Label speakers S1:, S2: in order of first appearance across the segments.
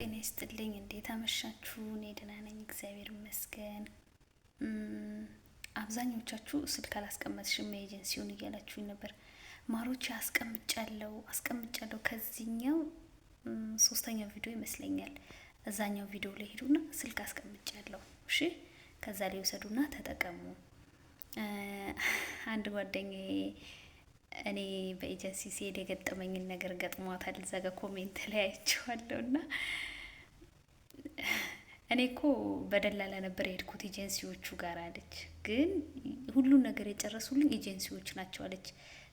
S1: ጤና ይስጥልኝ። እንዴት አመሻችሁ? እኔ ደህና ነኝ፣ እግዚአብሔር ይመስገን። አብዛኞቻችሁ ስልክ አላስቀመጥሽም ኤጀንሲውን እያላችሁኝ ነበር። ማሮች አስቀምጫለሁ አስቀምጫለሁ። ከዚህኛው ሶስተኛው ቪዲዮ ይመስለኛል። እዛኛው ቪዲዮ ላይ ሄዱና ስልክ አስቀምጫለሁ። እሺ፣ ከዛ ላይ ውሰዱና ተጠቀሙ። አንድ ጓደኛዬ እኔ በኤጀንሲ ሲሄድ የገጠመኝን ነገር ገጥሟታል። እዛ ጋ comment ላይ አይቼዋለሁ። እና እኔ እኮ በደላላ ነበር የሄድኩት ኤጀንሲዎቹ ጋር አለች። ግን ሁሉን ነገር የጨረሱልኝ ኤጀንሲዎች ናቸው አለች።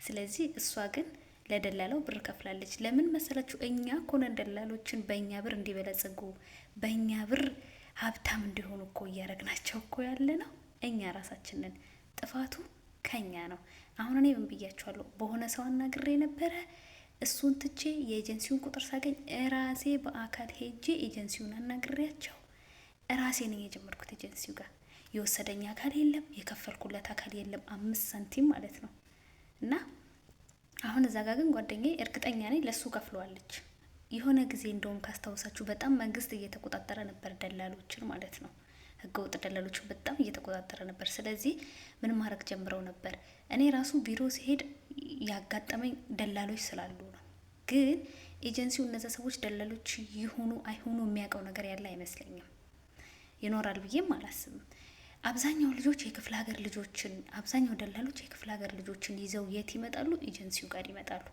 S1: ስለዚህ እሷ ግን ለደላላው ብር ከፍላለች። ለምን መሰላችሁ? እኛ እኮ ነን ደላሎችን በእኛ ብር እንዲበለጽጉ፣ በእኛ ብር ሀብታም እንዲሆኑ እኮ እያደረግናቸው እኮ ያለ ነው እኛ ራሳችንን። ጥፋቱ ከኛ ነው። አሁን እኔ ምን ብያችኋለሁ? በሆነ ሰው አናግሬ ነበረ። እሱን ትቼ የኤጀንሲውን ቁጥር ሳገኝ እራሴ በአካል ሄጄ ኤጀንሲውን አናግሬያቸው እራሴ ነኝ የጀመርኩት። ኤጀንሲው ጋር የወሰደኝ አካል የለም፣ የከፈልኩለት አካል የለም፣ 5 ሳንቲም ማለት ነው። እና አሁን እዛ ጋር ግን ጓደኛዬ እርግጠኛ ነኝ ለእሱ ከፍለዋለች። የሆነ ጊዜ እንደውም ካስታወሳችሁ በጣም መንግስት እየተቆጣጠረ ነበር ደላሎችን ማለት ነው። ህገወጥ ደላሎችን በጣም እየተቆጣጠረ ነበር። ስለዚህ ምን ማድረግ ጀምረው ነበር? እኔ ራሱ ቢሮ ሲሄድ ያጋጠመኝ ደላሎች ስላሉ ነው። ግን ኤጀንሲው እነዛ ሰዎች ደላሎች ይሁኑ አይሁኑ የሚያውቀው ነገር ያለ አይመስለኝም። ይኖራል ብዬም አላስብም። አብዛኛው ልጆች የክፍለ ሀገር ልጆችን፣ አብዛኛው ደላሎች የክፍለ ሀገር ልጆችን ይዘው የት ይመጣሉ? ኤጀንሲው ጋር ይመጣሉ።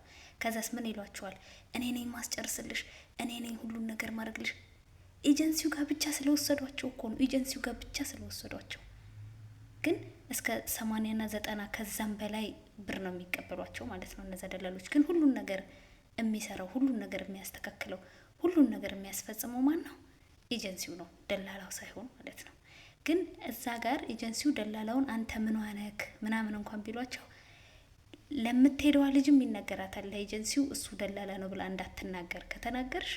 S1: ከዛስ ምን ይሏቸዋል? እኔ ነኝ ማስጨርስልሽ፣ እኔ ነኝ ሁሉን ነገር ማድረግልሽ። ኤጀንሲው ጋር ብቻ ስለወሰዷቸው እኮ ነው። ኤጀንሲው ጋር ብቻ ስለወሰዷቸው ግን እስከ 80ና 90 ከዛም በላይ ብር ነው የሚቀበሏቸው ማለት ነው። እነዛ ደላሎች ግን ሁሉን ነገር የሚሰራው፣ ሁሉን ነገር የሚያስተካክለው፣ ሁሉን ነገር የሚያስፈጽመው ማን ነው? ኤጀንሲው ነው፣ ደላላው ሳይሆን ማለት ነው። ግን እዛ ጋር ኤጀንሲው ደላላውን አንተ ምን ዋነክ ምናምን እንኳን ቢሏቸው ለምትሄደዋ ልጅም ይነገራታል። ለኤጀንሲው እሱ ደላላ ነው ብላ እንዳትናገር፣ ከተናገርሽ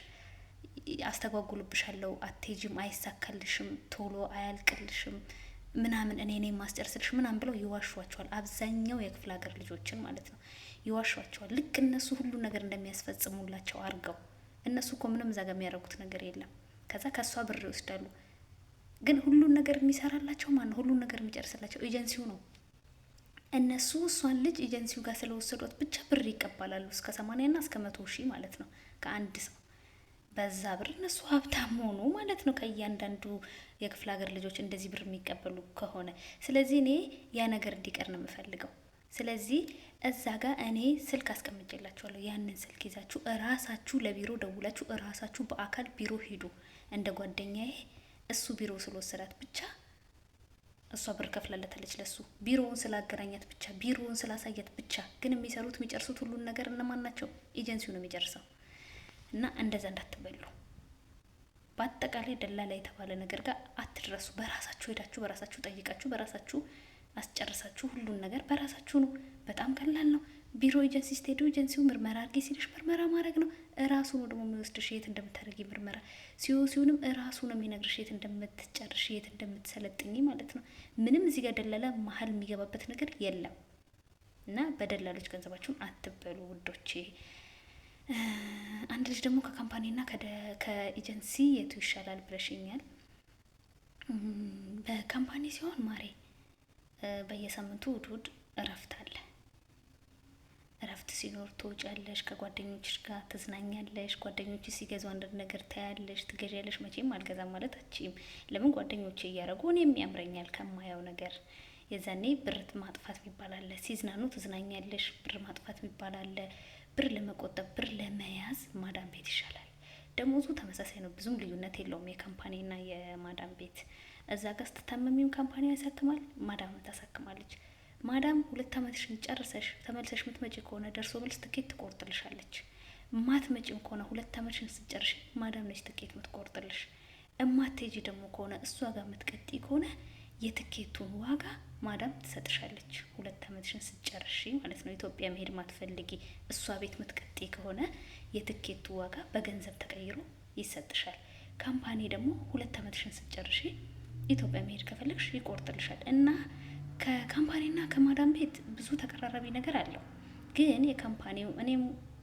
S1: አስተጓጉልብሻለሁ፣ አትሄጂም፣ አይሳካልሽም፣ ቶሎ አያልቅልሽም ምናምን፣ እኔ እኔ ማስጨርስልሽ ምናምን ብለው ይዋሿቸዋል። አብዛኛው የክፍለ ሀገር ልጆችን ማለት ነው ይዋሿቸዋል። ልክ እነሱ ሁሉ ነገር እንደሚያስፈጽሙላቸው አድርገው። እነሱ እኮ ምንም እዛ ጋር የሚያደርጉት ነገር የለም። ከዛ ከእሷ ብር ይወስዳሉ። ግን ሁሉን ነገር የሚሰራላቸው ማን ነው? ሁሉን ነገር የሚጨርስላቸው ኤጀንሲው ነው። እነሱ እሷን ልጅ ኤጀንሲው ጋር ስለወሰዷት ብቻ ብር ይቀበላሉ። እስከ 80ና እስከ 100 ሺህ ማለት ነው ከአንድ ሰው። በዛ ብር እነሱ ሀብታም ሆኑ ማለት ነው። ከእያንዳንዱ የክፍለ ሀገር ልጆች እንደዚህ ብር የሚቀበሉ ከሆነ፣ ስለዚህ እኔ ያ ነገር እንዲቀር ነው የምፈልገው። ስለዚህ እዛ ጋር እኔ ስልክ አስቀምጬላችኋለሁ። ያንን ስልክ ይዛችሁ እራሳችሁ ለቢሮ ደውላችሁ እራሳችሁ በአካል ቢሮ ሂዱ። እንደ ጓደኛዬ እሱ ቢሮ ስለወሰዳት ብቻ እሷ ብር ከፍላለታለች ለሱ ቢሮውን ስላገናኛት ብቻ፣ ቢሮውን ስላሳያት ብቻ። ግን የሚሰሩት የሚጨርሱት ሁሉን ነገር እነማን ናቸው? ኤጀንሲው ነው የሚጨርሰው። እና እንደዛ እንዳትበሉ። በአጠቃላይ ደላላ የተባለ ነገር ጋር አትድረሱ። በራሳችሁ ሄዳችሁ፣ በራሳችሁ ጠይቃችሁ፣ በራሳችሁ አስጨርሳችሁ ሁሉን ነገር በራሳችሁ ነው። በጣም ቀላል ነው። ቢሮ ኤጀንሲ ስትሄዱ ኤጀንሲው ምርመራ አድርጊ ሲልሽ ምርመራ ማድረግ ነው። እራሱ ነው ደግሞ የሚወስድሽ የት እንደምታደርጊ ምርመራ። COC ውንም እራሱ ነው የሚነግርሽ የት እንደምትጨርሽ፣ የት እንደምትሰለጥኝ ማለት ነው። ምንም እዚህ ጋር ደላላ መሀል የሚገባበት ነገር የለም። እና በደላሎች ገንዘባችሁን አትበሉ ውዶቼ። አንድ ልጅ ደግሞ ከ company ና ከኤጀንሲ የቱ ይሻላል ብለሽኛል። በ company ሲሆን ማሬ በየሳምንቱ እሁድ እሁድ እረፍት አለ። እረፍት ሲኖር ትወጫለሽ፣ ከጓደኞችሽ ጋር ትዝናኛለሽ። ጓደኞች ሲገዙ አንዳንድ ነገር ታያለሽ፣ ትገዣለሽ። መቼም አልገዛም ማለት አትችይም። ለምን? ጓደኞቼ እያደረጉ እኔም ያምረኛል ከማየው ነገር። የዛኔ ብር ማጥፋት የሚባል አለ። ሲዝናኑ ትዝናኛለሽ። ብር ማጥፋት የሚባል አለ። ብር ለመቆጠብ፣ ብር ለመያዝ ማዳም ቤት ይሻላል። ደሞዙ ተመሳሳይ ነው፣ ብዙም ልዩነት የለውም የ company ና የማዳም ቤት። እዛ ጋር ስትታመሚም company ያሳክማል፣ ማዳም ታሳክማለች። ማዳም 2 አመትሽን ጨርሰሽ ተመልሰሽ ምትመጪ ከሆነ ደርሶ መልስ ትኬት ትቆርጥልሻለች። ማትመጪም ከሆነ 2 አመትሽን ስትጨርሽ ማዳም ነች ትኬት ምትቆርጥልሽ። እማትሄጂ ደግሞ ከሆነ፣ እሷ ጋር የምትቀጥይ ከሆነ የትኬቱን ዋጋ ማዳም ትሰጥሻለች። 2 አመትሽን ስትጨርሺ ማለት ነው። ኢትዮጵያ መሄድ ማትፈልጊ፣ እሷ ቤት ምትቀጥይ ከሆነ የትኬቱ ዋጋ በገንዘብ ተቀይሮ ይሰጥሻል። Company ደግሞ 2 አመትሽን ስትጨርሺ ኢትዮጵያ መሄድ ከፈለግሽ ይቆርጥልሻል። እና ከ company ና ከማዳም ቤት ብዙ ተቀራራቢ ነገር አለው። ግን የ company ው እኔም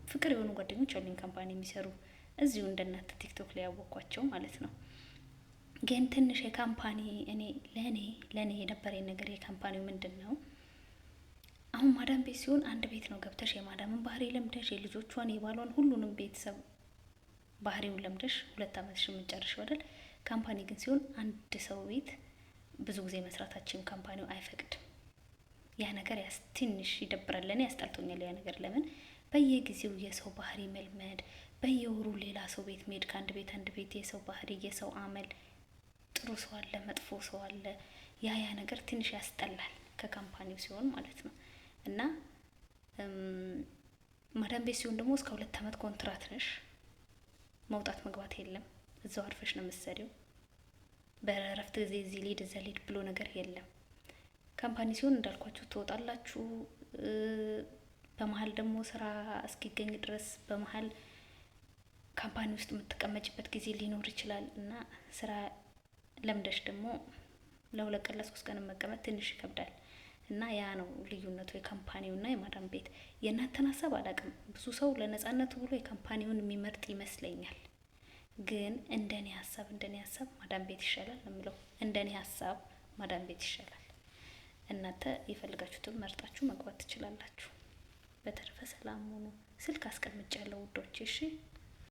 S1: ፍቅር የሆኑ ጓደኞች አሉኝ company የሚሰሩ። እዚሁ እንደናንተ ቲክቶክ ላይ ያወቅኳቸው ማለት ነው። ግን ትንሽ የ company እኔ ለእኔ የነበረኝ ነገር የ company ው ምንድን ነው፣ አሁን ማዳም ቤት ሲሆን አንድ ቤት ነው ገብተሽ የማዳምን ባህሪ ለምደሽ፣ የልጆቿን፣ የባሏን፣ ሁሉንም ቤተሰብ ባህሪውን ለምደሽ 2 አመትሽ የምንጨርሽ አይደል? Company ግን ሲሆን አንድ ሰው ቤት ብዙ ጊዜ መስራታችን company ው አይፈቅድም። ያ ነገር ትንሽ ይደብራል። ለእኔ ያስጠልቶኛል ያ ነገር። ለምን በየጊዜው የሰው ባህሪ መልመድ፣ በየወሩ ሌላ ሰው ቤት መሄድ፣ ከአንድ ቤት አንድ ቤት የሰው ባህሪ፣ የሰው አመል፣ ጥሩ ሰው አለ፣ መጥፎ ሰው አለ። ያ ያ ነገር ትንሽ ያስጠላል ከ company ው ሲሆን ማለት ነው። እና ማዳም ቤት ሲሆን ደግሞ እስከ 2 አመት ኮንትራት ነሽ፣ መውጣት መግባት የለም። እዛው አርፈሽ ነው የምትሰሪው። በእረፍት ጊዜ እዚህ ልሂድ እዛ ልሂድ ብሎ ነገር የለም። Company ሲሆን እንዳልኳችሁ ትወጣላችሁ። በመሀል ደግሞ ስራ እስኪገኝ ድረስ በመሀል company ውስጥ የምትቀመጭበት ጊዜ ሊኖር ይችላል እና ስራ ለምደሽ ደግሞ ለ2 ቀን ለ3 ቀን መቀመጥ ትንሽ ይከብዳል። እና ያ ነው ልዩነቱ የ company ውና የማዳም ቤት። የእናንተን ሀሳብ አላውቅም። ብዙ ሰው ለነጻነቱ ብሎ የ company ውን የሚመርጥ ይመስለኛል። ግን እንደኔ ሀሳብ ማዳም ቤት ይሻላል ነው የምለው። እንደኔ ሀሳብ ማዳም ቤት ይሻላል። እናንተ የፈለጋችሁትን መርጣችሁ መግባት ትችላላችሁ። በተረፈ ሰላም ሁኑ። ስልክ አስቀምጫለሁ ውዶቼ፣ እሺ።